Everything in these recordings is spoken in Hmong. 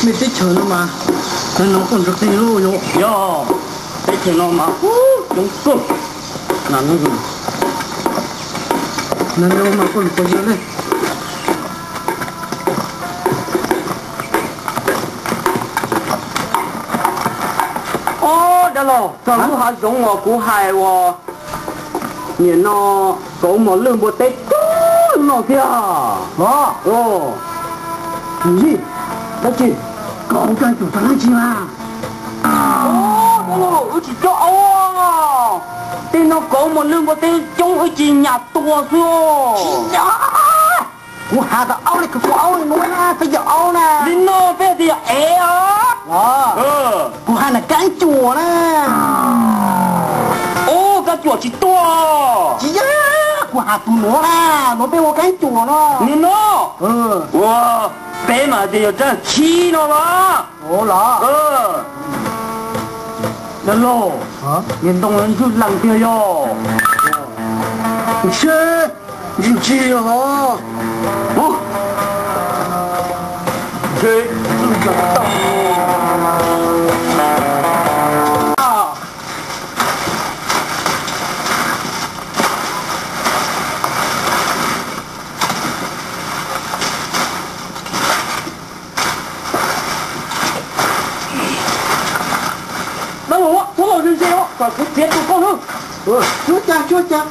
Peb teb chaws no mas, no kuj nrog qig lub yog, teb chaws no mas coob kawg. No mas kuj nrog qig li. Ob, dab laug, lub hav zoov uas kuv hais uas nim no kauv mos lwj npua teb coob no tiag. Los, dab tsi, kauv kag cuam tag dab tsi mas? Dab laug, wb tsis coj aub. Tej no kauv mos lwj npua teb coob, wb cia nyas tua xwb. Kuv has tas aub li, kuv aub li no na, peb yog aub na. Li no peb tias yog ev os. Kuv has na kab cuam na. Ub, kab cuam tsis tuaj. Tsis yog, kuv has tus nuav na, nuav peb ua kab cuam no. Nim no ua peb mas tias yog rab khib no los. Dab laug, niag ntoo ntxwj lees tiag yog. Ntshe ntsis ntsis os. Ntshe ntxwj lees tau. Dab laug, txhob los ze ze os, kom kuv txiav tus koj nawb. Tsuab cas, tsuab cas.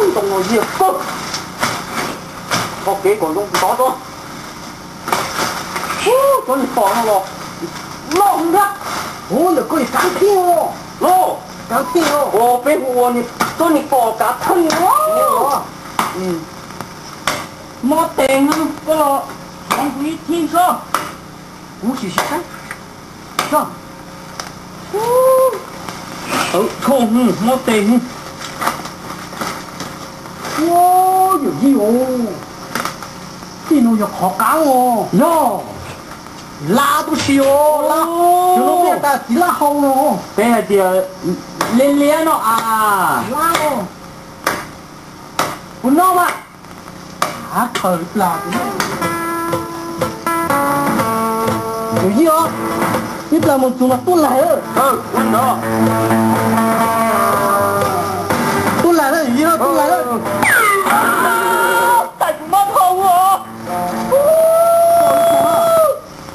Ntoo no yiag kawg. Qhov kev kom zoo tov tso. Cov niag pom no los loj ntag. Hu ntawm koj kav theej os. Los, kav theej os. Peb hu ua cov niag pom kav theej os. Mob tes, koj los hloov kuv ib thib sob. Kuv sim sim saib. Tawv dhau, mob tes. Ua, yawm yij os, tej no yog qhov qab os. Yog, lab tub si os, lab. Cov no peb has tas txiv lab hau no. Peb hais tias liab liab no as. Lab os. Kuv noj mas. Av khaws plas. Yawm yij os, ib plag mus txug mas tuaj laig. Tuaj laig na, yawm yij, tuaj laig na. Tais kuv mob dhau os.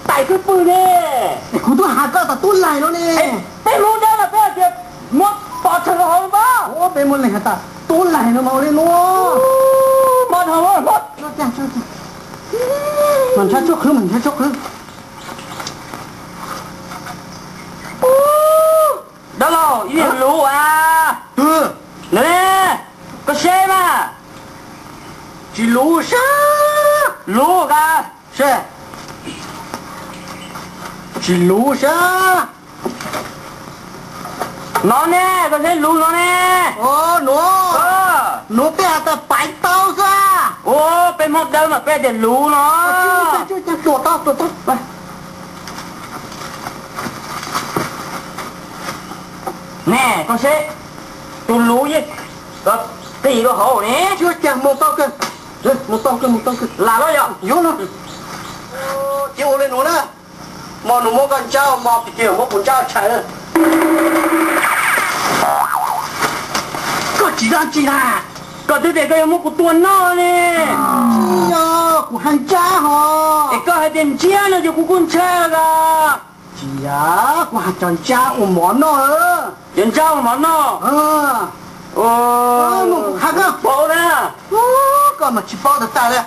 Tais kawg pw ne. Kuv twb has koj tas tuaj laig no ne. Peb Hmoob dab mas peb hais tias muab pov rhawv hauv mas. Peb muab leeg has tas tuaj laig no mas ua li no. Mob dhau. Mas nrhab tshuaj qhwv, mas nrhab tshuaj qhwv. Dab laug, ib niag luv as. Koj seb mas. Tsis luv sab. Luv as. Seb. Tsis luv sab. No ne, koj seb luv no ne. Nuav, nuav peb has tas paiv taub xwb. Ua, peb Hmoob dawb mas peb tias luv no. Ne, koj seb, tus luv yeej qis rau hauv ne. Lam los yog. Ces ua li nuav na, mo nus muab koj ntsab, mo pim kiag muab kuv ntsab tshais. Koj tsis dab tsi na, koj twb tias koj yuav muab kuv tua noj ne. Tsis yog, kuv has ntsab hos. Es koj hais tias ntsab no ces kuv kuj ntshai los. Tsis yog, kuv has cov ntsab ua mov noj. Cov ntsab ua mov noj. Kuv has koj, paub na. Koj mas tsis paub tag tag li.